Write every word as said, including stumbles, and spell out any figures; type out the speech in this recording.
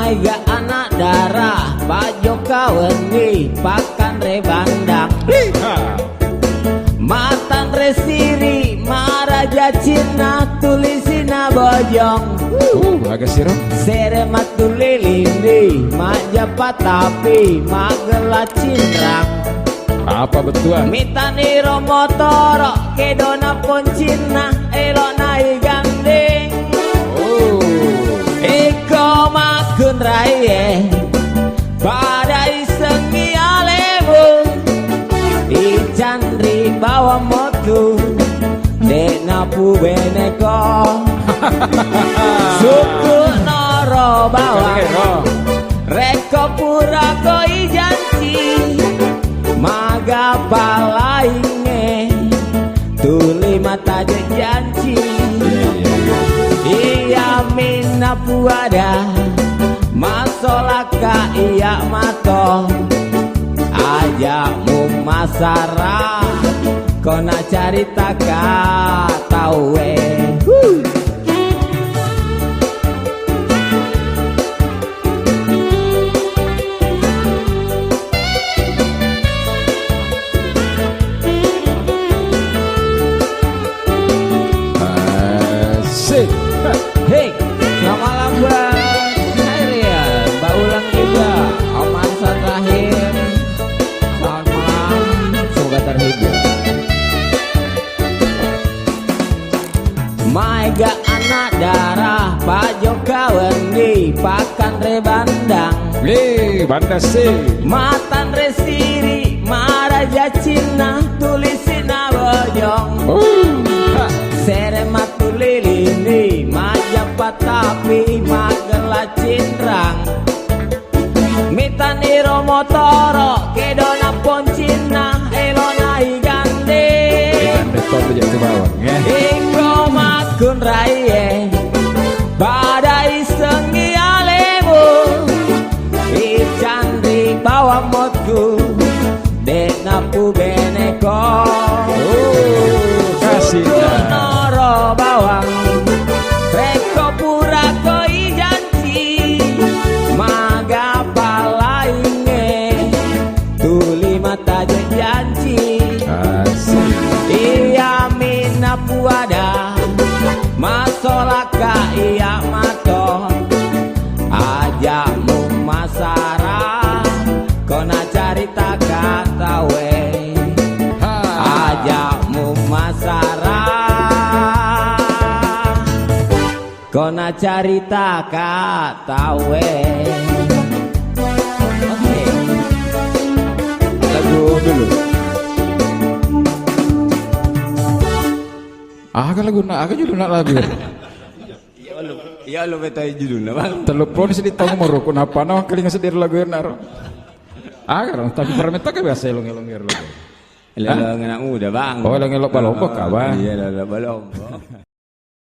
Ega anak dara, Pak Joka Wendi, Pak Kanre Bandang. Hiha. Matanre siri, maraja Cina, tulisina bojong. Uh, aga siro? Sere matulilindi, majappa tapi, magella cinrang. Apa bettuan? Mitaniro motoro, kedona poncinna, elona igandeng. Oh. Iko makkunraie, pada isengi alemu, icanri bawang motu, de napubeneko. Suku noro bawang. Oke, Ro. Rekko pura ko ijanci, maga palaingnge, tuli mataje janci. Iya, iya, iya. Iya minna puada, masolakka iya mato. Aja mumasara, kona caritaka tauwe. Huh. Asik. Hei, selamat malam buat Hairian, Mbak Ulang juga, Om Arsa terakhir. Selamat malam, semoga terhibur. Maega anak dara, Pak Joka Wendi, Pak Kanre Bandang. Wih, Bandang sih. Matanre siri, maraja Cina, tulisina bojong. Uh, ha. Sere matulilindi, majappa tapi, magella cinrang. Mitaniro motoro, kedona poncinna, elona igande. Igande tollo jatu bawang, eh. Iko makkunraie, pada isengi alemu, icanri bawang motku, de napubeneko. Oh, kasih. Suku noro bawang, rekko pura ko ijan Maga palaingnge, tuli mataje janci. Asik. Iya minna puada, masolakka iya mato. Aja mumasara, kona caritaka tauwe. Ha. Aja mumasara. Kona caritaka tauwe. Oke. Lagu dulu. Aga laguna, aga judulna lagu? Iya, lu, iya, lu betai judulna, Bang. Telepon sedih tong meruku, napa no kelinga sedih lagu ero naro. Aga dong, tapi paramettaka biasa elong-elong ero lagu. Elong-elong anak muda, Bang. Oh, elong-elong balombok, Bang? Iya, elong-elong balombok.